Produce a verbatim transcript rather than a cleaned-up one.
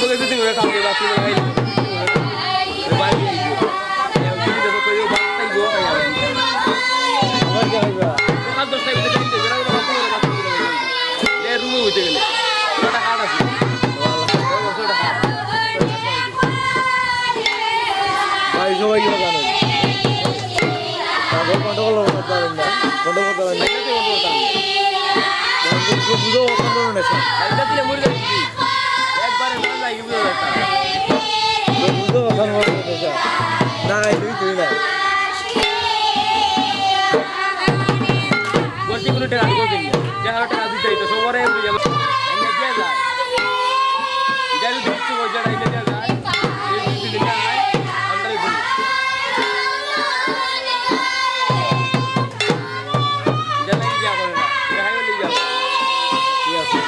তোকে দুই তিন ঘন্টা কালকে বাথরুমে লাগাই দিবো। বাইরে গিয়ে দিবো। এই দিকে দেখো, কেউ বাথরুমে গিয়ে খাই আবার। আবার কি খাইবা? সকাল দশটায় উঠে যাই তো, বেলা করে বাথরুমে লাগাই দিবো। এ রুমে উঠে গেলে। ওটা হাট আছে। ভাই, সবাই গেলে জানো। তারপর কন্ট্রোল করতে পারেন না। কন্ট্রোল করতে পারেন না। এটা তুই বন্ধ করতে পারবি। বুঝো, কন্ট্রোল নেই। এটা তুই মরে যাবি। একবারে না যাই, বুঝো একটা। বুঝো, কন্ট্রোল করতে পারেন না। না, এই তুই, তুই না। গর্জি কোনো টেকা দিব দিন না। যে হাজার টেকা দিতে হইতো, সবরে বুঝে যাবে। এমনি দিয়ে যায়। এটা যদি দিচ্ছে, ওই জায়গায় এনে দিয়ে যায়। এই দুই তিন দিন যায়, আমরা এই বলি। এটা নাই, ইয়া করে না। এটা হাইওয়ে নিয়ে যাবে। ঠিক আছে।